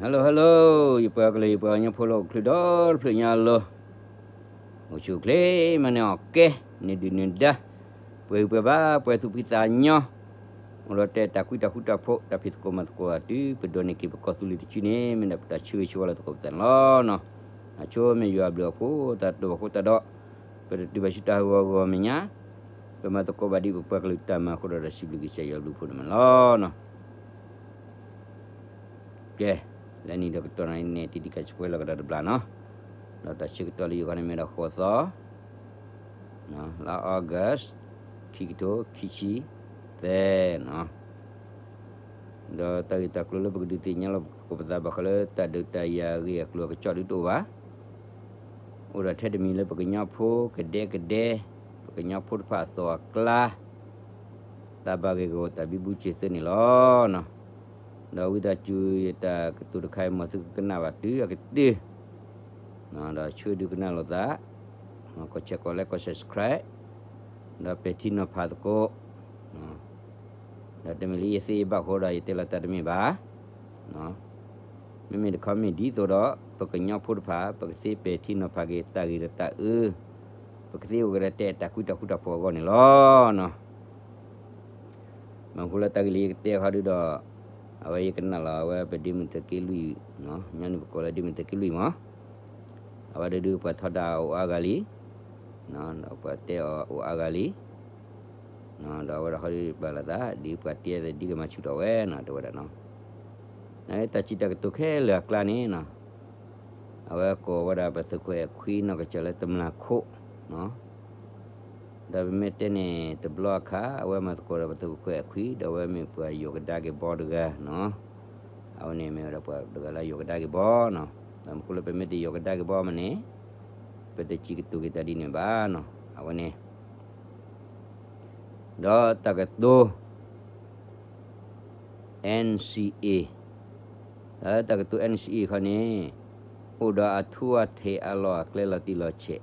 Hello hello, ယပှၤကလုာ် ယပှၤကညီဖိလၢအိၣ်ချုးဒီတဖျၢၣ်ညါလီၤ. အိၣ်ဆူၣ်အိၣ်ချ့မးန့ၣ်အီၤကဲ, န့ၢ်ဒုၣ်န့ၢ်ဒါ, ပှဲၤဟုၣ်ပှဲၤဘါ ပှဲၤသူၣ်ဖှံသးညီ, အိၣ်ဒီးတဲတၢ်ကွံတၢ်ဃူတၢ်ဖိး တၢ်ဖံးသကိးမၤသကိးအတုၤ ပဒိးန့ၢ်က့ၤပကီၢ်သူလ့ၤတစုန့ၣ် မ့ၢ်ဒၣ်ပတၢ်ဆၢဂ့ၤဆၢဝါလီၤသကိးပသးန့ၣ်လီၤ. အဆိမ့ၢ်ယွၤအဘျုးအဖှိၣ် တၢ်တိာ်ဘၣ်ဃိတၢ်ဒီး ပတတုၤဘၣ်ဆူတၢ်ဟးဂီၤအဂီၢ်မဲာ်ညါ, ပမၤသကိးဘၣ်ဒ်ပပှၤကလုာ်တၢ်မၤအဃိဒီး ဒီးစံးဘျုးကစၢ်ယွၤအဘျုးအဖှိၣ်န့ၣ်မးလီၤ. ကဲ, လၢနံၤဒီးကတီၢ်နံၤန့ၣ် တံၤတံၤကၢ်ဆၢပှဲၤလီၤကဒီးတဘျီနီၤ, ဒီးတၢ်ဆၢကတီၢ်လၢယဂီၢ်န့ၣ်မ့ၢ်ဒီးဃိးသီ, လါ August ခံကထိခံဆံသၢနီၤ, ဒီးတၢ်ဂ့ၢ်တၢ်ကျိၤလၢပကဒုးသ့ၣ်ညါလီၤသကိးပသးဘၣ်ဃးလၢတၢ်ဒုးတၢ်ယၤအဂ့ၢ်အကျိၤအကစီၣ်ဒုးတအိၣ်ဘၣ်. အိၣ်ဒီးထဲတမံၤလၢပကညီဖိကဒဲကဒဲ, ပကညီဖိတဖၣ်အသီၣ်အကျါ, တၢ်ဘၣ်ဂ့ၢ်ဂီၢ်တၢ်ဘံဘူစ့ၢ်သၢန့ၣ်လီၤ. ဒီးဝံသးစူၤယတၢ်ကတိၤတခါအံၤ မ်သုကကနၣ်ဘၣ်တုၤအကတၢၢ်, ဒီးဆှၢဒုးကနၣ်လိာ်သး, ကီၢ်ဆဲးကီးလဲ ကီၢ် subscribe, ဒီးပဲာ်ထံနီၤဖးသကိး ဒီးတမ့ၢ်လၢယသ့ယဘၣ်ဃိဒီး ယတဲလီၤတၢ်တမ့ၢ်ဘၣ်. မ့မ့ၢ်တခီမ့ၢ်ဒ်သိးဒီး ပကညီဖိတဖၣ် ပကသ့ပဲာ်ထံနီၤဖးက့ၤတၢ်ဂ့ၤဒီးတၢ်အၢ, ပကသ့အိၣ်ကဒီးတဲတၢ်ကွံတၢ်ဃူတၢ်ဖိးအဂီၢ်န့ၣ်လီၤ. ဘၣ်မနုၤဃိလၢတၢ်ဂ့ၢ်လၢယကတဲဃီဒုဒီး, အဝဲယကနၣ်လီၤ အဝဲပဒ့မုၣ်သုးက့လွံၢ်, ညီနုၢ်ပကိးလၢဒ့မုၣ်သုးက့လွံၢ်မး, အဝဲဒၣ်ဒုးပှၤထီဒါအီၤအိၣ်အါဂၤလံ, ဒီးပှၤတဲအီၤအိၣ်အါဂၤလံ, ဒီးအဝဲဒၣ်ဃီဒုးပာ်လီၤသး ဒ်ပှၤတဲဒ်ကမၤဆူၣ်ထီၣ်ဝဲနီၤ တဲဝဲဒၣ်နီၤ, တၢ်စံးတၢ်ကတိၤခဲလၢာ်အကျါန့ၣ်နီၤ, အဝဲကိးဝဲဒၣ်ပသုးခွဲးအခွံနီၢ်ကစၢ်လၢတမျာ်ခိၣ်နီၤ, ဒီးပမ့ၢ်တဲန့ၣ်တဘျီအခါ အဝဲမၤသကိးဒီးပသုးခွဲးအခွံ ဒီးအဝဲမ့ၢ်ပှၤယိၤကဒါက့ၤဘီတဂၤနီၤ, အဝဲန့ၣ်မ့ၢ်ဝဲဒၣ်ပှၤတဂၤလၢယိၤကဒါက့ၤဘီနီၤ, ဒီးမ့ၢ်ဃိလၢပမ့ၢ်တယိၤကဒါက့ၤဘီမးန့ၣ်, ပတစံးကတိၤက့ၤတၢ်ဒ်န့ၣ်ဘၣ်နီၤ, အဝဲန့ၣ် ဒီးတၢ်ကတိၤ NCA, တၢ်ကတိၤ NCA ခီန့ၣ်, အိၣ်ဒီးအထူအထံးအလီၢ်အကျဲလီၤတံၢ်လီၤဆဲး,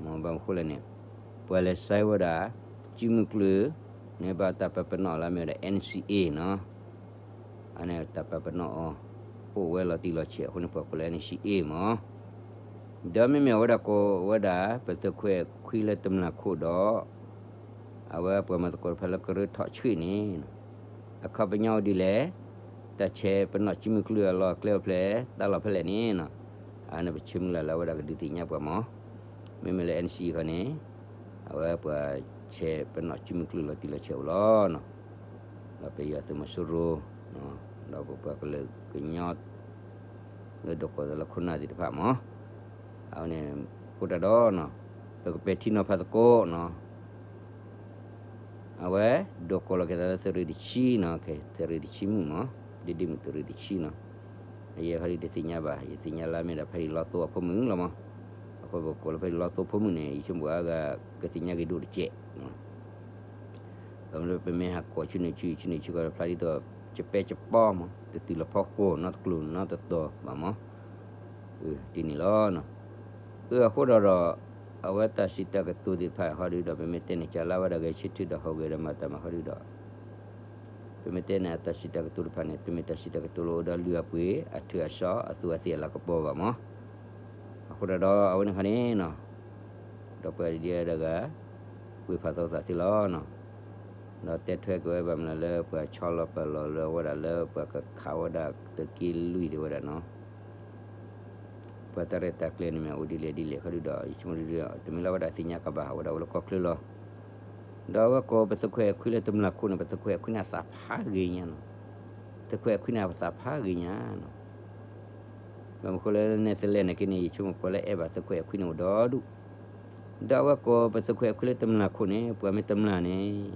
မ်ဘၣ်မနုၤဃိလဲၣ်န့ၣ်, ပှၤလဲၤဆဲးဝဲဒၣ် စုမုၢ်ကျုာ်န့ၣ် ဘၣ်တၢ်ပာ်ပနီၣ်လၢအမ့ၢ်ဝဲဒၣ် NCA နီၤ, အန့ၣ်တၢ်ပာ်ပနီၣ်အီၤ အိၣ်ဝဲလီၤတံၢ်လီၤဆဲးအဃိန့ၣ် ပှၤကိးလၢ NCA မး, ဒီးမ့မ့ၢ်အဝဲဒၣ်ကိးဝဲဒၣ် ပသုးခွဲးခွံလၢတမျာ်ခိၣ်ဒီး အဝဲပှၤမၤသကိးတဖၣ်လၢကရၢထီၣ်ဆှံန့ၣ်, အခီပညီအိၣ်ဒ်လဲၣ်, တၢ်ဆဲးပနီၣ်စုမုၢ်ကျုာ်အလီၢ်အကျဲအိၣ်ဖျဲၣ် တၢ်လီၢ်ဖဲလဲၣ်န့ၣ်နီၤ, အန့ၣ်ပဆၢမုၢ်လၢ်လၢအဝဲဒၣ်ကဒုးသ့ၣ်ညါပှၤမး, မ့မ့ၢ်လၢ NCA ခီန့ၣ်, အဝဲပှၤဆဲးပနီၣ်စုမုၢ်ကျုာ်လီၤတံၢ်လီၤဆဲးအိၣ်လီၤနီၤ, ဒီးပယီၤသုးမီၤစိရိၤ, ဒီးပပှၤကလုာ်ကညီ လၢဒိးကိးသးလၢခိၣ်နၢ်သ့ၣ်တဖၣ်မး, အဝဲန့ၣ်, အဃိတၢ်ဒီး, ပကပဲာ်ထံနီၤဖးသကိးနီၤ, အဝဲဒိးကိးလီၤက့ၤသးလၢသုးရ့ၣ်တဆံနီၤ, သုးရ့ၣ်တဆံမုၣ်မး, ဒ့ဒ့မုၣ်သုးရ့ၣ်တဆံနီၤ, ယဲခီဒုးတသ့ၣ်ညါဘၣ်, ယသ့ၣ်ညါလၢအမ့ၢ်ဒၣ်ဖဲအံၤလီသိအဖိမုၣ်လီၤမး, အဃိပကိးလၢဖဲအံၤလီသိဖိမုၣ်န့ၣ် ယဆိကမိၣ်အါဂၤကသ့ၣ်ညါက့ၤဒိၣ်တကဲး ဘၣ်မနုၤလၢပမ့ၢ်ဟးကိးဆူန့ၣ်ဆူ ဆူန့ၣ်ဆူကီးဖျါဒ်သိး ကပဲကပီမး တတုၤလီၤဖီခိၣ်နီတကျိၤနီတတီၤဘၣ်မး, ဒ်န့ၣ်လီၤ. အဃိဒီးဒီး အဝဲတၢ်စံးတၢ်ကတိၤသ့ၣ်တဖၣ်ဟီဒုဒီး ပမ့ၢ်တဲန့ၣ် ကလါဝဲဒၣ်ဂဲၤဆၢထၢၣ်ဒီးဟီၣ်ဂဲၤဒီးမၤတၢ်မၤဟီဒုဒီး ပမ့ၢ်တဲန့ၣ် အတၢ်စံးတၢ်ကတိၤတဖၣ်န့ၣ် တမ့ၢ်တၢ်စံးတၢ်ကတိၤလၢအိၣ်ဒီးလုၢ်အပှ့ၤ အထုးအစီ အသူးအသ့ၣ်အလၤကပီၤဘၣ်မး. အဃိဒီးဒီး အဝဲန့ၣ်ခီန့ၣ်နီၤ ဒီးပှၤဒ်အံၤတဂၤ ဝ့ၢ်ဖးသီသးသ့လီၤနီၤ. ဒီးတဲထွဲက့ၤဝဲဘၣ်မနုၤလၢ ပှၤဆီလီၤပာ်လီၤလၢအဝဲဒၣ်လၢပှၤကခးဝဲဒၣ်သုးက့လွံၢ်ဒၣ်ဝဲဒၣ်နီၤ. ပှၤတၢ်ရဲၣ်တၢ်ကျဲၤန့ၣ်မ့ၢ်အိၣ်ဒ်လဲၣ်ဒ်လဲၣ်ခီဒုဒီး ယဆိကမိၣ်ဒ် တမ့ၢ်လၢဝဲဒၣ်သ့ၣ်ညါကဘၣ် အဝဲဒၣ်အိၣ်လၢကီၢ်ချၢလီၤ. ဒီးအဝဲကိးပသုးခွဲးအခွံလၢတမျာ်ခိၣ်န့ၣ် ပသုးခွဲးအခွံန့ၣ်အသးဖးဂ့ၤညါနီၤ. သုးခွဲးအခွံန့ၣ်အသးဖးဂ့ၤညါနီၤ. ဘၣ်မနုၤဃိလၢနဲၣ်သလဲၣ်န့ၣ်က့န့ၣ် ယဆိကမိၣ်ပှၤလၢအဲၣ်ဘၣ်သုးခွဲးအခွံန့ၣ်အိၣ်ဒီဒူၣ်. ဒီးအဝဲကိးပသုးခွဲးအခွံလၢတမျာ်ခိၣ်န့ၣ် ပှၤမ့ၢ်တမျာ်န့ၣ်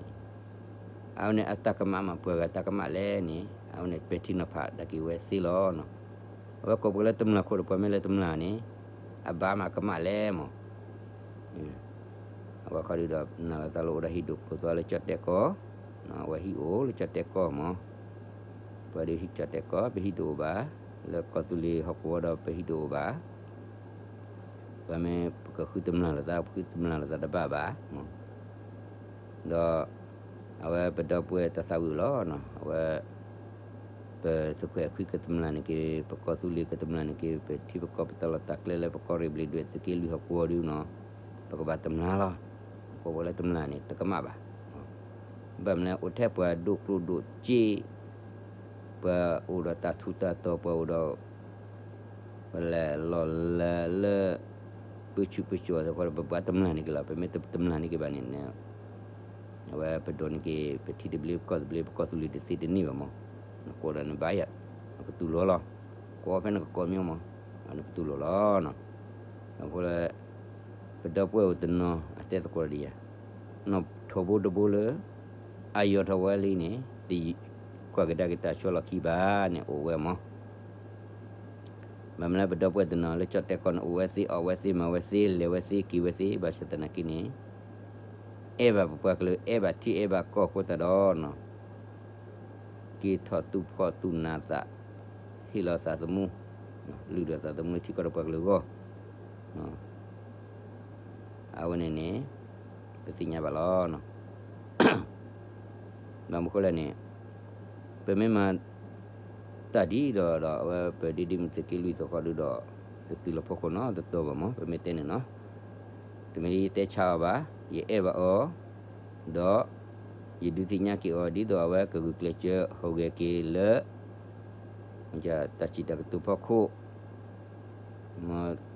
အဝဲန့ၣ်အတၢ်ကမၣ်မး ပှၤဂၤတၢ်ကမၣ်လဲၣ်န့ၣ် အဝဲန့ၣ်ပဲာ်ထံနီၤဖးဒၣ်က့ၤဝဲသ့လီၤနီၤ. အဝဲကိးပှၤလၢတမျာ်ခိၣ်ဒီး ပှၤမ့ၢ်လၢတမျာ်န့ၣ် အဘၣ်မးကမၣ်လဲၣ်မး. အဝဲခီဒုဒီး နာ်လီၤသးလၢအိၣ်ဒီးဟံၣ်ဒိၣ်ကျိၤသွါလၢကၠီၣ်တဲၣ်ကီၢ်, အဝဲဟံၣ်အိၣ်လၢကၠီၣ်တဲၣ်ကီၢ်မး. ပှၤဒုးဟံၣ်ကၠီၣ်တဲၣ်ကီၢ် ပဟံၣ်တအိၣ်ဘၣ်, လၢကီၢ်သူလ့ၤဟီၣ်ကဝီၤဒီးပဟံၣ်တအိၣ်ဘၣ်. ပှၤမ့ၢ်ပကဃုတမျာ်လိာ်သး ပဃုတမျာ်လိာ်သးတဘၣ်ဘၣ်. ဒီး အဝဲပဒီပုၢ်ဝဲၢ်တၢ်သးဝံၣ်လီၤ. အဝဲ ပ ပသုးခွဲးအခွံၣ်ကတမျၢ်န့ၣ်က့ၤ, ပကီၢ်သူလ့ၤကတမျၢ်န့ၣ်က့ၤ, ပထံပကီၢ်ပတၢ်လီၢ်တၢ်ကျဲလၢပကီၢ်ရ့ၣ်ဘျ့းဒွဲၣ်သုးက့လွံၢ်ဟီၣ်ကဝီၤဒုနီၤ, ပကဘၣ်တမျၢ်လီၤ. ကိးဝဲလၢတမျၢ်န့ၣ် တကမၣ်ဘၣ်. ဘၣ်မနုၤလဲၣ် အိၣ်ထဲပှၤဒိၣ်ကျိၣ်ဒိၣ်စ့, ပှၤအိၣ်ဒီးတၢ်ထူးတၢ်တီၤ, ပှၤအိၣ်ဒီး ပလဲၤလီၢ်လၤလၢ ပၢဆူၣ်ပၢစိးအသးဃီဒီး ပဘၣ်တမျၢ်န့ၢ်က့ၤလီၤ. ပမ့ၢ်တမျၢ်န့ၢ်က့ၤဘၣ်န့ၣ် အဝဲပဒိးန့ၢ်က့ၤ ပထံတဘျ့ ပကီၢ်တဘျ့ ပကီၢ်သူလ့ၤတသ့တန့ၢ်ဘၣ်မး. နကိးဒီးနဘၣ်ယၤ, ပတူၢ်လိာ်လီၤ. ကိးဖဲနကကိးမ့ၢ်မး, နပတူၢ်လိာ်လီၤ. အဃိလၢ ပဒီပုၢ်ဝဲၢ်အိၣ်တနီၤအတဲသကိးဒ်ယၤ, နီၢ်ထိးဘိတဘိလၢ အယီၤထီၣ်ဝဲလံန့ၣ် တကွၢ်ကဒါက့ၤတၢ်ဆှၢလီၤခံဘၣ်န့ၣ်အိၣ်ဝဲမး. ဘၣ်မနုၤလၢပဒီပုၢ်ဝဲၢ်တနီၤလၢ ကၠီၣ်တဲၣ်ကီၢ်န့ၣ် အိၣ်ဝဲသ့ အီၣ်ဝဲသ့ မၤဝဲသ့ လဲၤဝဲသ့ က့ၤဝဲသ့ ဘၣ်ဆၣ်သနာ်က့န့ၣ် အဲၣ်ဘၣ်ပပှၤကလုာ် အဲၣ်ဘၣ်ထံအဲၣ်ဘၣ်ကီၢ်အဃိသတးဒီး က့ၤထီၣ်သူၣ်ဖှီၣ်သူၣ်နၤသး, ဟ့ၣ်လီၤသးသမူ, လုၢ်ဒီးသးသမူလၢထံကီၢ်ဒီးပှၤကလုာ်အဂီၢ်, အဝဲန့ၣ်န့ၣ် ပသ့ၣ်ညါဘၣ်လီၤ. ဘၣ်မနုၤဃိလဲၣ်န့ၣ် ပမ့ၢ်မၤတၢ်ဒ်ဒီး ဒီးအဝဲပဒ့ဒ့မုၢ်သုးက့လွံၢ်သဃီဒုဒီး တတုၤလီၤဖီခိၣ်နီတတီၤဘၣ်မး ပမ့ၢ်တဲန့ၣ်နီၤ. တမ့ၢ်လၢယတဲဆါအီၤဘၣ်, ယအဲၣ်ဘၣ်အီၤ, ဒီး ယဒုးသ့ၣ်ညါက့ၤအီၤ ဒ်သိးအဝဲကဂုာ်ကျဲးစၢးဟူးဂဲၤက့ၤလၢ တၢ်စံးတၢ်ကတိၤဖီခိၣ်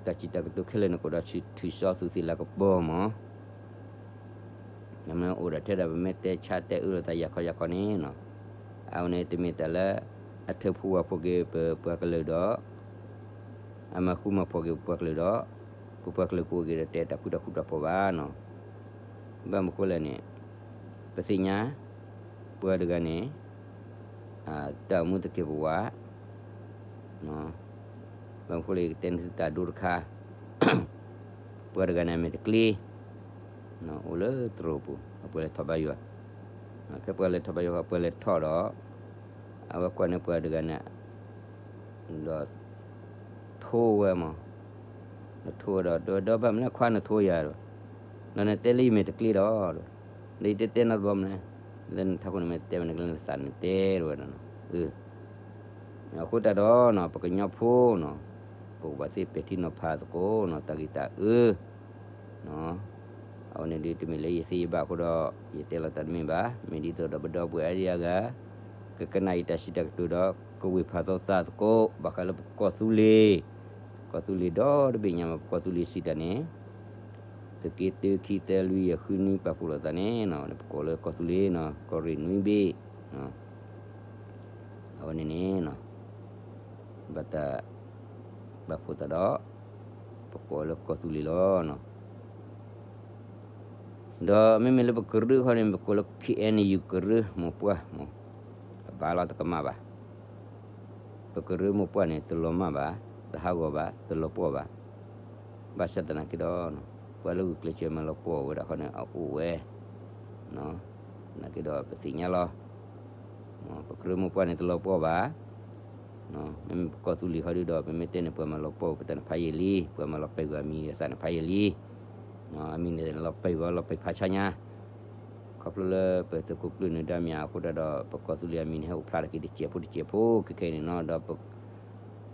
တၢ်စံးတၢ်ကတိၤခဲလၢာ်န့ၣ် ကအိၣ်ဒီးထုးစီသူးသ့ၣ်လၤကပီၤမး. နမ့ၢ်အိၣ်ဒီးထဲဒၣ် ပမ့ၢ်တဲဆါတဲအၢလိာ်သးယၤခီယၤခီန့ၣ်နီၤ, အဝဲန့ၣ်တမ့ၢ်တၢ်လၢ အထၢဖှိၣ်ဝၣ်ဖှိၣ်က့ၤပပှၤကလုာ်ဒီး အမၤဃူမၤဖိးက့ၤပပှၤကလုာ်ဒီး ပပှၤကလုာ်ကအိၣ်က့ၤဒီးတဲတၢ်ဃူတၢ်ဖိးတၢ်ဖိးဘၣ်နီၤ. ဘၣ်မနုၤဃိလဲၣ်န့ၣ် ပသ့ၣ်ညါ ပှၤတဂၤန့ၣ် တၢ်အိၣ်မူတကဲာ်ပဝး, ဘၣ်မနုၤဃိလဲၣ် ယကတဲန့ၢ်သုတၢ်ဒိတခါ, ပှၤတဂၤန့ၣ် အမ့ၢ်တကျ့, အိၣ်လၢတြီၤပူၤ အပှၤလဲၤထီၣ်ဘါယွၤ, ဖဲပှၤလဲၤထီၣ်ဘါယွၤ ပှၤလဲၤထီၣ်ဒီး အဝဲကွၢ်န့ၢ်ပှၤတဂၤန့ၣ် ဒီး ထိဝဲမး, ဒီးထိဝဲဒီး ဒီးဘၣ်မနုၤခွါနထိယၤဒီး, ဒီးနတဲလၢယမ့ၢ်တကျ့ဒီး, ဒီးယတဲတဲနီတဘျီမနုၤ, လၢနထးခိၣ်န့ၣ်မ့ၢ်တဲဝဲန့ၣ် ကလၢနသးန့ၣ်တဲဝဲဒီး, အဃိသတးဒီးနီၤ ပကညီဖိနီၤ ပကဘၣ်သ့ပဲာ်ထံနီၤဖးသကိးနီၤ တၢ်ဂ့ၢ်တၢ်အၢ အဝဲန့ၣ်ဒ်တမ့ၢ်လၢယသ့ယဘၣ်အဃိဒီး ယတဲလီၤတၢ်တမ့ၢ်ဘၣ်. မ့ၢ်ဒ်သိးဒီးပဒီပုၢ်ဝဲၢ်အါဒံအါဂၤ ကကနၣ်ယတၢ်စံးတၢ်ကတိၤဒီး ကဝ့ၢ်ဖးသီသးသကိး ဘၣ်ဃးလၢပကီၢ်သူလ့ၤ, ကီၢ်သူလ့ၤဒီတဘ့ၣ်ညါမး ပကီၢ်သူလ့ၤစံးတၢ်န့ၣ် သုးက့တၢ ခံ သၢ လွံၢ် ယဲၢ် ဃု နွံ ပာ်ဖှိၣ်လိာ်သးန့ၣ် ပကိးလၢကီၢ်သူလ့ၤနီၤ ကီၢ်ရ့ၣ်နွံဘ့ၣ် အဝဲန့ၣ်န့ၣ် ဘၣ်တၢ် ပာ်ဖှိၣ်သးဒီး ပကိးလၢကီၢ်သူလ့ၤလီၤ. ဒီးမ့မ့ၢ်လၢပကရၢခီန့ၣ် ပကိးလၢ ခ့ၣ်အဲၣ်ယူၣ် ကရၢမိၢ်ပှၢ်မး, အဘၣ်လီၤတကမၣ်ဘၣ်. ပကရၢမိၢ်ပှၢ်န့ၣ် တလီၤမၢ်ဘၣ်, တဟးဂီၤဘၣ်, တလီၤပှီၢ်ဘၣ်. ဘၣ်ဆၣ်သနာ်က့ဒီး ပှၤလၢဂုာ်ကျဲးစၢးမၤလီၤပှီၢ်ဝဲဒၣ်ခီန့ၣ် အအိၣ်ဝဲ သနာ်က့ဒီးပသ့ၣ်ညါလီၤ. ပကရၢမိၢ်ပှၢ်န့ၣ် တလီၤပှီၢ်ဘၣ်. မ့မ့ၢ်ပကီၢ်သူလ့ၤခီဒုဒီး ပမ့ၢ်တဲန့ၣ် ပှၤမၤလီၤပှီၢ်ပတၢ်န့ၣ်ဖးယံာ်လံ, ပှၤမၤလီၤပှီၢ်ပှၤအမံၤအသးန့ၣ်ဖးယံာ်လံ. အမံၤန့ၣ်လီၤပှီၢ်ဝဲလီၤပှီၢ်ဖးဆါညါ ခီဖျိလၢပသုးခိၣ်ကျၢၢ်နုာ်ဒါမ့ၢ်အဃိတၢ်ဒီး ပကီၢ်သူလ့ၤအမံၤန့ၣ် ဟဲအိၣ်ဖျါတက့ၢ်တစဲးဖိတစဲးဖိ ခဲခဲအံၤန့ၣ်နီၤ ဒီး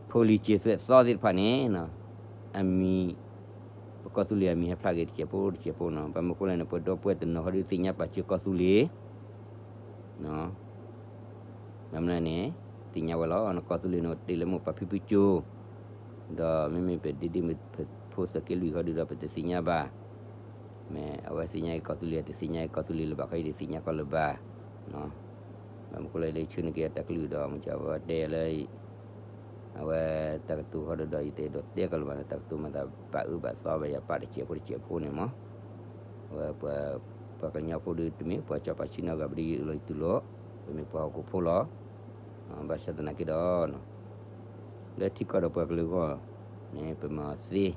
ဖိလံၤစဲးသွဲၣ်သီသ့ၣ်တဖၣ်န့ၣ် အမံၤ ပကီၢ်သူလ့ၤအမံၤဟဲဖျါက့ၤတစဲးဖိတစဲးဖိနီၤ. ဘၣ်မနုၤဃိလဲၣ်န့ၣ် ပဒီပုၢ်ဝဲၢ်တနီၤဟီဒုးသ့ၣ်ညါပာ်စၢၤကီၢ်သူလ့ၤ ဘၣ်မနုၤန့ၣ် သ့ၣ်ညါဝဲလီၤ. ကီၢ်သူလ့ၤန့ၣ် တ့လၢမိၢ်ပၢ်ဖံဖုကၠိ ဒီးမ့မ့ၢ်ပဒ့ဒ့မုၢ်ဖိသုးက့လွံၢ်ခီဒုဒီး ပတသ့ၣ်ညါဘၣ်. မ့ၢ်အဝဲသ့ၣ်ညါအံၤကီၢ်သူလ့ၤ တသ့ၣ်ညါအံၤကီၢ်သူလ့ၤလၢၤဘၣ်ခီ ယတသ့ၣ်ညါကီးလၢၤဘၣ်. ဘၣ်မနုၤဃိလဲၣ် လၢယဆှၢန့ၢ်က့ၤအတၢ်ကလုၢ်ဒီး မ့ၢ်ကဝဲတဲလၢ အဝဲတၢ်ကတိၤဃီဒုဒီး ယတအဲၣ်ဒိးတဲကီးလၢၤဘၣ်န့ၣ် တၢ်ကတိၤမၤသးဘၣ်အၢဘၣ်သီဘၣ်ယၤပာ်တစဲးဖိတစဲးဖိန့ၣ်မး. အဝဲပှၤ ပှၤကညီဖိဒုတမ့ၢ် ပှၤစီၤပၤဆံနီဂၤဘၣ်ဒီး ယအၢၣ်လီၤယတူၢ်လိာ် ပမ့ၢ်ပှၤဟီၣ်ခိၣ်ဖိလီၤ. ဘၣ်ဆၣ်သနာ်က့ဒီး လၢထံကီၢ်ဒီးပှၤကလုာ်အဂီၢ်န့ၣ် ပမၤအီၤသ့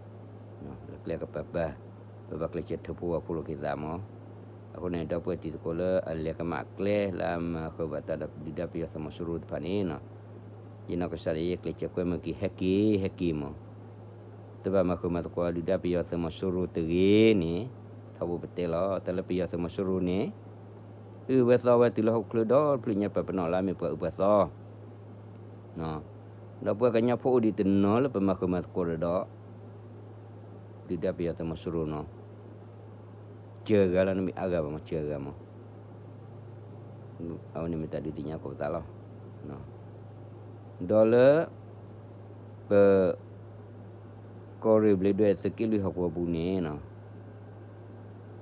လၢကျဲကပၤပၤ ပဘၣ်ကျဲးစၢးထၢဖှိၣ်ဝၣ်ဖှိၣ်လိာ်က့ၤသးမး. အဃိန့ၣ် ဒီပုၢ်ဝဲၢ်တံၤသကိးလၢအလဲၤကမၣ်ကျဲလၢအမၤဃုာ်ဘၣ်တၢ်ဒီးဒုၣ်ဒါပယီၤသုးမီၤစိရိၤတဖၣ်န့ၣ် ယနီၢ်ကစၢ်ဒၣ်ယဲ ကျဲးစၢးကွဲမုာ်က့ၤ ဟဲက့ၤ ဟဲက့ၤမး. တဘၣ်မၤဃုာ်မၤသကိးဒုၣ်ဒါပယီၤသုးမီၤစိရိၤတဂ့ၤန့ၣ် ထီဘိပတဲလီၤ. တၢ်လၢပယီၤသုးမီၤစိရိၤန့ၣ် အုၣ်ဝဲသီဝဲတုၤလၢဟီၣ်ခိၣ်ချၢဒီတဖျၢၣ်ညါ ပပနီၣ်လၢအမ့ၢ်ပှၤအုၣ်ပှၤသီ ဒီးပှၤကညီဖိအိၣ်ဒံးတနီၤလၢပမၤဃုာ်မၤသကိးဒီး ဒုၣ်ဒါပယီၤသုးမီၤစိရိၤနီၤ, စှၤဂၤလီၤ နမ့ၢ်အါဂၤဘၣ်မ့ၢ်စှၤဂၤမး, အဝဲန့ၣ်မ့ၢ်တၢ်ဒုးသ့ၣ်ညါကိးပသးလီၤ. ဒီးလၢ ပ ကီၢ်ရ့ၣ်ဘျ့းဒွဲၣ်သုးက့လွံၢ်ဟီၣ်ကဝီၤပူၤန့ၣ်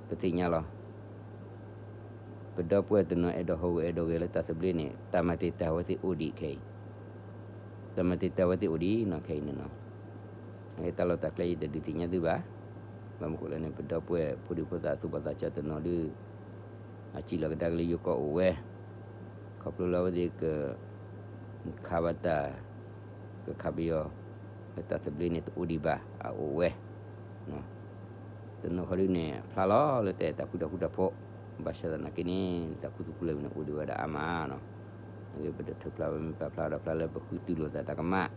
ပသ့ၣ်ညါလီၤ. ပဒီပုၢ်ဝဲၢ်တနီၤအဲၣ်ဒိးဟူးဂဲၤအဲၣ်ဒိးဂဲၤလၢတၢ်သဘျ့န့ၣ် တၢ်မၤတံာ်တာ်ဝဲသ့ၣ်အိၣ်ဒံးခဲအံၤ, တၢ်မၤတံာ်တာ်ဝဲသ့ၣ်အိၣ်ဒံးနီၤခဲအံၤန့ၣ်နီၤ, တၢ်လီၢ်တၢ်ကျဲယတဒုးသ့ၣ်ညါသုဘၣ်. ဘၣ်မနုၤဃိလဲၣ်န့ၣ် ပဒီပုၢ်ဝဲၢ်ဖိဒံဖိသၣ်သူၣ်ဘီၣ်သးစၢ်တနီၤဒုး အစံၣ်လီၤကဒါက့ၤလၢယိၤကီၢ်အိၣ်ဝဲ, ခီဖျိလၢအဝဲသ့ၣ်က ခးဘၣ်တၢ် ကခးပယီၤ လၢတၢ်သဘျ့န့ၣ်တအိၣ်ဒံးဘၣ် အအိၣ်ဝဲ, တနီၤခီဒုးန့ၣ် ဖျါလီၤလၢတၢ်အဲၣ်တၢ်ကွံတၢ်ဃူတၢ်ဖိး, ဘၣ်ဆၣ်သနာ်က့န့ၣ် တၢ်ခူသူၣ်ခူလၢာ်န့ၣ် အိၣ်ဒံးဝဲဒၣ်အါမးနီၤ, အဂ့ၢ်ပတထုးဖျါဝဲမ့ၢ်ပာ်ဖျါဒီးဖျါလၢပဃုတူၢ်လိာ်သးတၢ်ကမၣ်,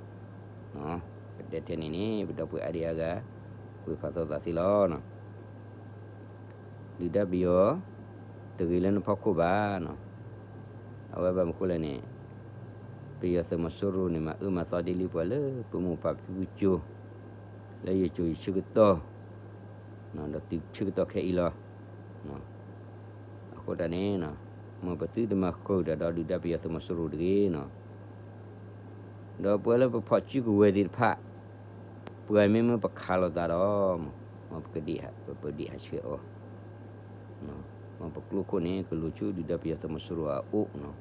ပတဲထဲန့ၣ်န့ၣ် ပဒီပုၢ်ဝဲၢ်အါဒံအါဂၤ ဝ့ၤဖးသီသးသ့လီၤ. ဒုၣ်ဒါပယီၤ တဂ့ၤလၢနဖီခိၣ်ဘၣ်နီၤ, အဝဲဘၣ်မနုၤဃိလဲၣ်န့ၣ် ပယီၤသုးမီၤစိရိၤန့ၣ် မၤအၢမၤသီဒ်လံပှၤလၢပမိၢ်ပၢ်ဖံဖုကၠိ, လၢယစိၤယဆၢကတီၢ် ဒီးတုၤဆၢကတီၢ်ခဲအံၤလီၤ. အဃိတၢ်န့ၣ် မ်ပသုတမၤဃုာ်တၢ်ဒီးဒုၣ်ဒါပယီၤသုးမီၤစိရိၤတဂ့ၤနီၤ, ဒီးပှၤလၢပဖီၣ်စုကဝဲၤသ့ၣ်တဖၣ် ပှၤမ့ၢ်မၢပခးလိာ်သးဒီး မ်ပကဒံး ပဒံးဟးဆှဲးအီၤ, မ်ပကျိခိၣ်န့ၣ် ကလိၤဆူဒုၣ်ဒါပယီၤသုးမီၤစိရိၤအအိၣ်နီၤ,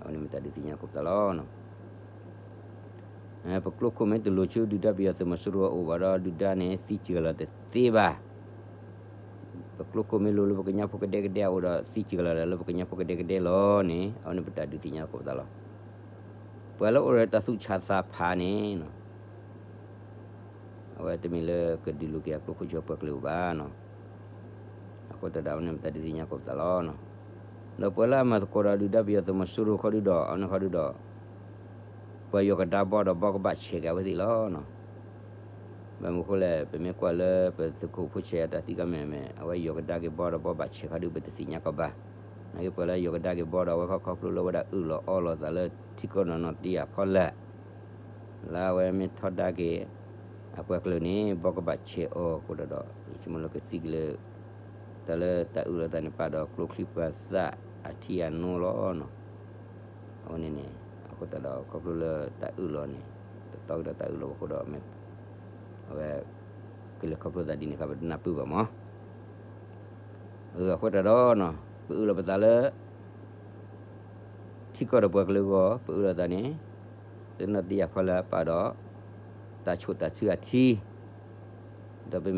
အဝဲန့ၣ်မ့ၢ်တၢ်ဒုးသ့ၣ်ညါကိးပသးလီၤ. ပကျိခိၣ်မ့ၢ်တလိၤဆူဒုၣ်ဒါပယီၤသုးမီၤစိရိၤအအိၣ်ဘၣ်ဒီး ဒုၣ်ဒါန့ၣ် သံစၢၤလီၤတသ့ဘၣ်. ပကျိခိၣ်မ့ၢ်လိၤလၢပကညီဖိကဒဲကဒဲအအိၣ်ဒီး သံစၢၤလီၤဒၣ်လၢပကညီဖိကဒဲကဒဲလီၤန့ၣ် အဝဲန့ၣ်ပတၢ်ဒုးသ့ၣ်ညါကိးပသးလီၤ. ပှၤလၢအိၣ်ဒီးတၢ်သူၣ်ဆါသးဖးန့ၣ် အဝဲတမ့ၢ်လၢကဒုးလိာ်က့ၤအကျိခိၣ်ဆူပှၤကလုာ်အအိၣ်ဘၣ်နီၤ, အဃိတၢ်ဒၣ်ဝဲန့ၣ်ပတၢ်ဒုးသ့ၣ်ညါကိးပသးလီၤ. ဒီးပှၤလၢအမၤသကိးဒီးဒုၣ်ဒါပယီၤသုးမီၤစိရိၤခီဒုဒီး အဝဲန့ၣ်ခီဒုဒီး ပှၤယီၤကဒါဘီဒီးဘီကဘၣ်ဆဲးက့ၤအဝဲသ့ၣ်လီၤ. ဘၣ်မနုၤဃိလဲၣ် ပမ့ၢ်ကွၢ်လၢပသုးခိၣ်ဖိဆဲးအတၢ်သံကွၢ်မ့ၢ်မ့ၢ် အဝဲယီၤကဒါက့ၤဘီဒီးဘီဘၣ်ဆဲးခီဒုပတသ့ၣ်ညါကီးဘၣ်. နာ်က့ပှၤလၢယီၤကဒါက့ၤဘီဒီး အဝဲခီခီဖျိလၢဝဲဒၣ်အၢၣ်လီၤအီလီၤသးလၢထံကီၢ်နီၢ်နီၢ်တယၢ်ဖီလာ် လၢအဝဲမ့ၢ်ထီဒါက့ၤ အပှၤကလုာ်န့ၣ် ဘီကဘၣ်ဆဲးအီၤအဃိဒီး ယဆိကမိၣ်လၢကသံက့ၤလၢ တၢ်လၢတၢ်အၢၣ်လီၤသးန့ၣ် ပာ်ဒီးကျိချံပှၤသၣ်အထံအနိလီၤ. အဝဲန့ၣ်န့ၣ် အဃိသတးဒီး ခီဖျိလၢတၢ်အၢၣ်လီၤန့ၣ် တတီကဒီးတၢ်အၢၣ်လီၤအဃိဒီး အဝဲ ကလဲၤခီဖျိသးဒ်န့ၣ်အခါ ပတနၢ်ပၢၢ်ဘၣ်မး. အဃိတၢ်ဒီး ပအၢၣ်လီၤပသးလၢ ထံကီၢ်ဒီးပှၤကလုာ်အဂီၢ် ပအၢၣ်လီၤသးန့ၣ် လၢနီၢ်တယၢ်ဖီလာ်ပာ်ဒီး တၢ်ဆိၣ်တၢ်ထုအထံ ဒီးပ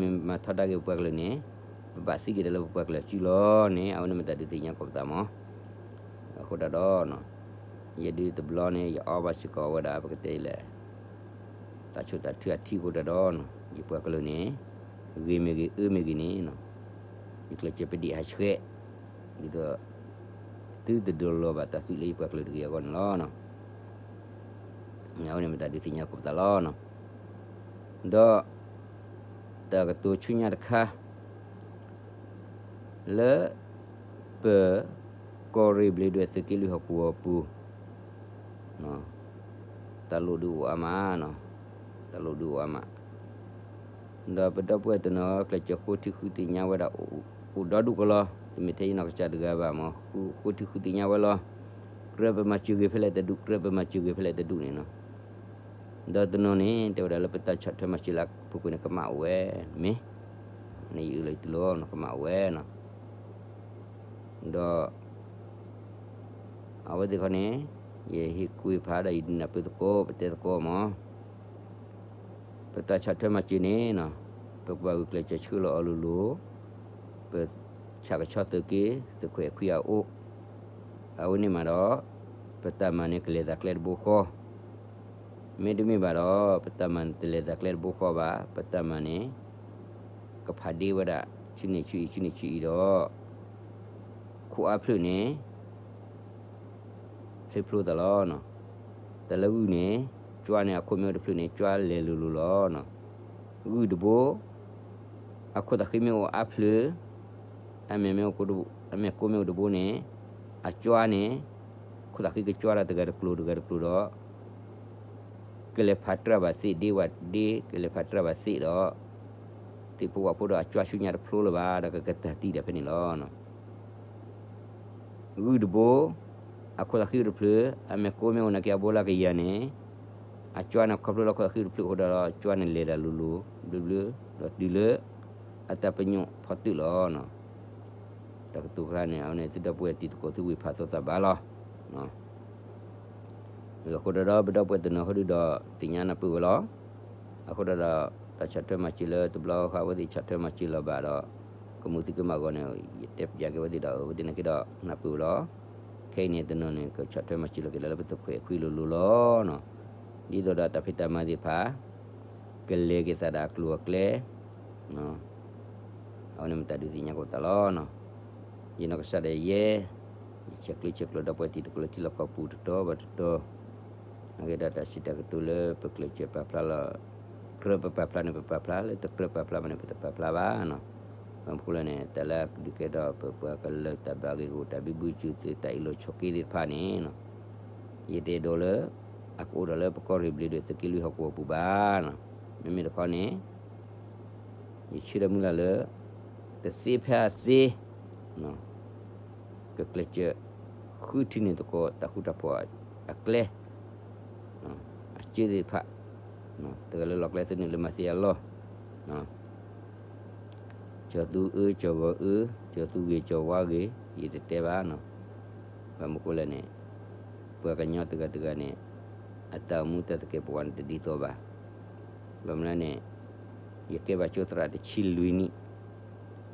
မ့ၢ်မၤထီဒါက့ၤပပှၤကလုာ်န့ၣ် ပဘၣ်သံက့ၤတၢ်လၢပပှၤကလုာ်စုလီၤန့ၣ် အဝဲန့ၣ်မ့ၢ်တၢ်ဒုးသ့ၣ်ညါကိးပသးမး. အဃိတၢ်ဒီး ယဒုးတဘျီန့ၣ် ယအီဘၣ်စ့ၢ်ကီးဝဲဒၣ် ပကတဲလဲၣ် တၢ်ဆိၣ်တၢ်ထုအထံအဃိတၢ်ဒီး ယပှၤကလုာ်န့ၣ် ဂ့ၤမ့ၢ်ဂ့ၤ အၢမ့ၢ်ဂ့ၤန့ၣ် ယကျဲးစၢးပဒံးဟးဆှဲး ဒ်သိး သုတဒိးလီၤဘၣ်တၢ်သွံၣ်လၢယပှၤကလုာ်တဂ့ၤအဂီၢ်န့ၣ်လီၤ. အဝဲန့ၣ်မ့ၢ်တၢ်ဒုးသ့ၣ်ညါကိးပသးလီၤ. ဒီး တၢ်ကတိၤဆူညါတခါ လၢ ပ ကီၢ်ရ့ၣ်ဘျ့းဒွဲၣ်သုးက့လွံၢ်ဟီၣ်ကဝီၤပူၤ တၢ်လိၣ်ဒုးအိၣ်အါမး, တၢ်လိၣ်ဒုးအိၣ်အါမး, ဒီးပဒီပုၢ်ဝဲၢ်တနီၤကျဲးစၢးဃိထံဃုသ့ၣ်ညါဝဲဒၣ် အိၣ်ဒီဒူၣ်ကလီၤ, တမ့ၢ်ထဲယနီၢ်ကစၢ်တဂၤဘၣ်မး, ဃိထံဃုသ့ၣ်ညါဝဲလီၤ. ကြၢးပမၤစၢၤဂ့ၤဖဲလဲၣ်တဒူၣ်, ကြၢးပမၤစၢၤဂ့ၤဖဲလဲၣ်တဒူၣ်န့ၣ်နီၤ. ဒီးတနီၤန့ၣ် တဲဝဲဒၣ်လၢပတၢ်ဆီၣ်ထွဲမၤစၢၤလၢအပူၤကွံာ်န့ၣ် ကမၣ်အိၣ်ဝဲ, မ့ၢ် န့ၣ်ယအၢၣ်လီၤယတူၢ်လိာ်နီၤ ကမၣ်အိၣ်ဝဲနီၤ. ဒီး အဝဲသ့ၣ်ခီန့ၣ် ယဟ့ၣ်ကွံာ်ဖးဒီးယဒုးနၢ်ပၢၢ်သကိး ပတဲသကိးမး. ပတၢ်ဆီၣ်ထွဲမၤစၢၤန့ၣ်နီၤ ပကဘၣ်ဂုာ်ကျဲးစၢးဆှၢလီၤအီၤလိၤလိၤ, ပဆၣ်ကဆီသုးက့ သုးခွဲးခွံအအိၣ်, အဝဲန့ၣ်မးဒီး ပတၢ်မၤန့ၣ်ကလဲၤသးကျဲတဘိဃီ, မ့တမ့ၢ်ဘၣ်ဒီး ပတၢ်မၤန့ၣ်တလဲၤသးကျဲတဘိဃီဘၣ်, ပတၢ်မၤန့ၣ် ကဖးဒ့ဝဲဒၣ် ဆူန့ၣ်ဆူအံၤ ဆူန့ၣ်ဆူအံၤဒီး ခိၣ်အါဖျၢၣ်န့ၣ် ဖျိဖျိသးလီၤ. တၢ်လၢဂုၢ်န့ၣ် ကၠွါန့ၣ် အခိၣ်မ့ၢ်အိၣ်တဖျၢၣ်န့ၣ် ကၠွါလဲၤလိၤလိၤလီၤ. ဂုၢ်တဘိ အခိၣ်သးဃ့မ့ၢ်အိၣ်အါဖျၢၣ်, အမဲာ်မ့ၢ်အိၣ် အမဲာ်ကိၢ်မ့ၢ်အိၣ်တဘိန့ၣ် အကၠွါန့ၣ် ခိၣ် ခိၣ်သးဃံကကွၢ်တၢ်တဂၤတကျိၤတဂၤတကျိၤဒီး ကလဲၤဖးတြၢ်ဘၣ်သ့ၣ်ဒ့ဝဲဒ့ ကလဲၤဖးတြၢ်ဘၣ်သ့ၣ်ဒီး သ့ၣ်ဖိဝၣ်ဖိဒီးအကွၢ်ဆူညါတဖျိလၢၤဘၣ် ဒီးကကတၢၢ်တံၢ်ဒၣ်ဖဲန့ၣ်လီၤ. ဂုၢ်တဘိ, အခိၣ်သးဃံတဖျၢၣ်, အမဲာ်ကိးမ့ၢ်အိၣ်နာ်က့အဘိလၢကယၤန့ၣ်, အကွၢ်န့ၣ် ခီဖျိလၢခိၣ်သးဃံတဖျၢၣ်အဃိဒီး ကွၢ်န့ၣ်လဲၤတၢ်လိၤလိၤ ဘျုးဘျုး, ဒီးတုၤလၢ အတၢ်ပညိၣ်ဖီတၢၣ်လီၤ. တၢ်ကတိၤခါန့ၣ် အဝဲန့ၣ်သုဒီပုၢ်ဝဲၢ်တံၤသကိးသုဝံၤဖးသိသးဘၣ်လီၤ. အဃိဒီး ပဒီပုၢ်ဝဲၢ်တနီၤဟီဒုဒီး သ့ၣ်ညါနၢ်ပၢၢ်ဝဲလီၤ. အဃိဒီး တၢ်ဆီၣ်ထွဲမၤစၢၤလၢတဘျီဃီအဝဲသ့ၣ်ဆီၣ်ထွဲမၤစၢၤလီၤဘၣ်ဒီး ကမူၣ်သံကမၣ်ဂီၤန့ၣ် ယတဲပျးက့ၤဝဲသ့ၣ်ဒီး အဝဲသ့ၣ်နာ်က့ဒီးနၢ်ပၢၢ်ဝဲလီၤ. ခဲအံၤန့ၣ် တနီၤန့ၣ် ကဆီၣ်ထွဲမၤစၢၤလီၤက့ၤလၢပသုးခွဲးခွံလိၤလိၤလီၤ. ဒ်သိးဒီးတၢ်ဖံးတၢ်မၤသ့ၣ်တဖၣ် ကလဲၤက့ၤသးဒီးအကျိၤအကျဲ အဝဲန့ၣ်မ့ၢ်တၢ်ဒုးသ့ၣ်ညါကိးပသးလီၤ. ယနီၢ်ကစၢ်ဒၣ်ယဲ, ယဆဲးကျၢဆဲးကျိးဒီပုၢ်ဝဲၢ်တံၤသကိးလၢထံလီၢ်ကီၢ်ပူၤတတီၤဘၣ်တတီၤ, အဂ့ၢ်ဒ်တၢ်စံးတၢ်ကတိၤလၢပကျဲးစၢးပာ်ဖျါလီၤ, ကြၢးပပာ်ဖျါန့ၣ်ပပာ်ဖျါ, လၢတကြၢးပာ်ဖျါဘၣ်န့ၣ် ပတပာ်ဖျါဘၣ်နီၤ. ဘၣ်မနုၤဃိလဲၣ်န့ၣ် တၢ်လၢအဒုးကဲထီၣ်ပပှၤကလုာ်တၢ်ဘၣ်ဂ့ၢ်ဂီၢ် တၢ်ဘံဘူဆူၣ်သုး တၢ်အ့ၣ်လိာ်ဆိးက့သ့ၣ်တဖၣ်န့ၣ် ယတအဲၣ်ဒိးလၢ အကအိၣ်ဒီးလၢပကီၢ်ရ့ၣ်ဘျ့းဒွဲၣ်သုးက့လွံၢ်ဟီၣ်ကဝီၤပူၤဘၣ်. မ့မ့ၢ်တခီန့ၣ် ယဆၢထၢၣ်မုၢ်လၢ်လၢ တသ့ဖဲအသ့ ကကျဲးစၢးဃုထံၣ်န့ၢ်သကိးတၢ်ဃူတၢ်ဖိးအကျဲ အစ့သ့ၣ်တဖၣ်, တဂၤလၢလီၢ်ကျဲသနၢၣ်လၢမၤသ့အလီၢ်, ကၠီၤသူအၢ ကၠီၤဂီၤအၢ, ကၠီၤသူဂ့ၤ ကၠီၤဝါဂ့ၤ ယတတဲဘၣ်နီၤ. ဘၣ်မနုၤဃိလဲၣ်န့ၣ် ပှၤကညီတဂၤတဂၤန့ၣ် အတၢ်အိၣ်မူတၢ်သကဲာ်ပဝးန့ၣ်တဒ်သိးဘၣ်. ဘၣ်မနုၤလဲၣ်န့ၣ် ယကဲဘၣ်ကၠိသရၣ်တဆံလွံၢ်နံၣ်,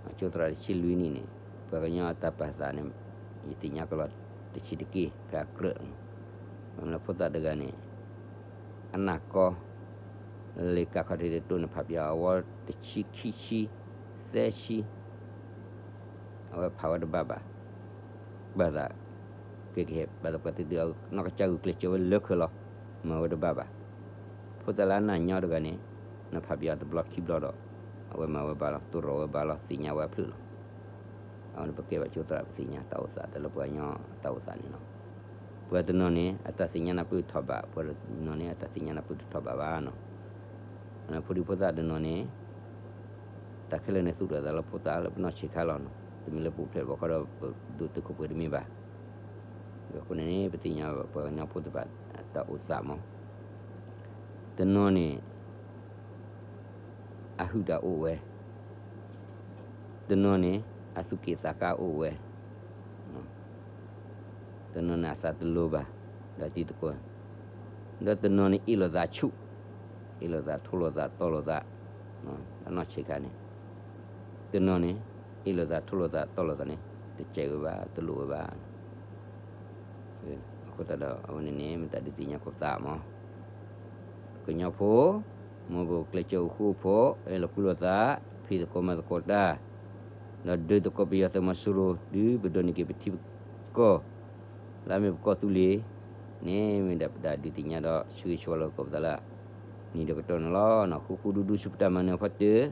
ကၠိသရၣ်တဆံလွံၢ်နံၣ်န့ၣ် ပှၤကညီအတၢ်ပာ်သးန့ၣ် ယသ့ၣ်ညါကလီၤတဆံးတက့ၢ် ဖဲအကြၢး, ဘၣ်မနုၤဖိသၣ်တဂၤန့ၣ် အနၢ်ကီ လံာ်ကၣ်ခီၣ်ထံးတတိၢ်န့ၣ် ဖးပၠးအဝဲတဆံခံဆံ သၢဆံ အဝဲဖးဝဲတဘၣ်ဘၣ်. ဘၣ်သး ကဲကဟဲ ဘၣ်သးပှၤတဒုးအနီၢ်ကစၢ်ဂုာ်ကျဲးစၢးဝဲလၢခဲလီၤ, မၤဝဲတဘၣ်ဘၣ်. ဖိသၣ်လၢအနၢ်ညီတဂၤန့ၣ် နဖးပၠးအီၤတဘျီခံဘျီဒီး အဝဲမၤဝဲဘၣ်လီၤ, သူၣ်ရီၣ်ဝဲဘၣ်လီၤ, သ့ၣ်ညါဝဲအဖျၢၣ်လီၤ. အဝဲန့ၣ်ပကဲဘၣ်ကၠိသရၣ် ပသ့ၣ်ညါတၢ်အိၣ်သး တၢ်လၢပှၤကညီတၢ်အိၣ်သးန့ၣ်လီၤ. ပှၤတနီၤန့ၣ် အတၢ်သ့ၣ်ညါနၢ်ပၢၢ်ထီၣ်ဘး, ပှၤတနီၤန့ၣ် အတၢ်သ့ၣ်ညါနၢ်ပၢၢ်တထီၣ်ဘးဘၣ်နီၤ. ဖိဒံဖိသၣ်တနီၤန့ၣ် တၢ်ခဲလၢာ်န့ၣ်သူၣ်ထီၣ်သးလၢဖိသၣ်လၢပနီၢ်ဆံးခါလီၤနီၤ, တမ့ၢ်လၢပအိၣ်ဖျဲၣ်ဘၣ်ခီဒီး ပဒိးသုးခိၣ်ပှဲၤတမ့ၢ်ဘၣ်. အဃိန့ၣ် ပသ့ၣ်ညါဘၣ်ပှၤကညီဖိသ့ၣ်တဖၣ်အတၢ်အိၣ်သးမး, တနီၤန့ၣ် အဟုၣ်တၢ်အိၣ်ဝဲ, တနီၤန့ၣ် အသူၣ်က့ၣ်သးကါအိၣ်ဝဲ, တနီၤန့ၣ်အသးတလိၤဘၣ် ဒီးတံၤသကိး, ဒီးတနီၤန့ၣ်အ့ၣ်လိာ်သးဆူၣ်, အ့ၣ်လိာ်သးထိၣ်လိာ်သးတီလိာ်သး, လၢနီၢ်ဆံးခါန့ၣ်, တနီၤန့ၣ် အ့ၣ်လိာ်သးထိၣ်လိာ်သးတီလိာ်သးန့ၣ် တစဲးဝဲဘၣ် တလိၣ်ဝဲဘၣ်. အဃိသတးဒီး အဝဲန့ၣ်န့ၣ် မ့ၢ်တၢ်ဒုးသ့ၣ်ညါခိၣ်သးမး ကညီဖိ, မ်ပကျဲးစၢးအိၣ်ဃူအိၣ်ဖိး အဲၣ်လိာ်ကွံလိာ်သး, ဖံးသကိးမၤသကိးတၢ်, ဒီးဒုးသကိးပယီၤသုးမီၤစိရိၤ တုၤပဒိးန့ၢ်က့ၤပထံပကီၢ်, လၢအမ့ၢ်ပကီၢ်သူလ့ၤန့ၣ် မ့ၢ်ဒၣ်ပတၢ်ဒုးသ့ၣ်ညါဒီး ဆၢဂ့ၤဆၢဝါလိာ်သကိးပသးလၢ နံၤဒီးကတီၢ်န့ၣ်လီၤ. ဃူဃူဒူဒူဆူပတၢ်မၤနၢၤအဖီတၢၣ်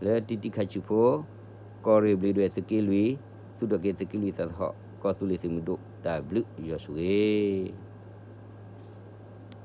လၢတံၤတံၤခါဆူၣ်ဖိ ကီၢ်ရ့ၣ်ဘျ့းဒွဲၣ်သုးက့လွံၢ် သူၣ်ထီၣ်က့ၤသုးက့လွံၢ်သးသဟီၣ် ကီၢ်သူလ့ၤသုးမုၢ်ဒိၣ် တၢ်ဘျုးယွၤဆိၣ်ဂ့ၤ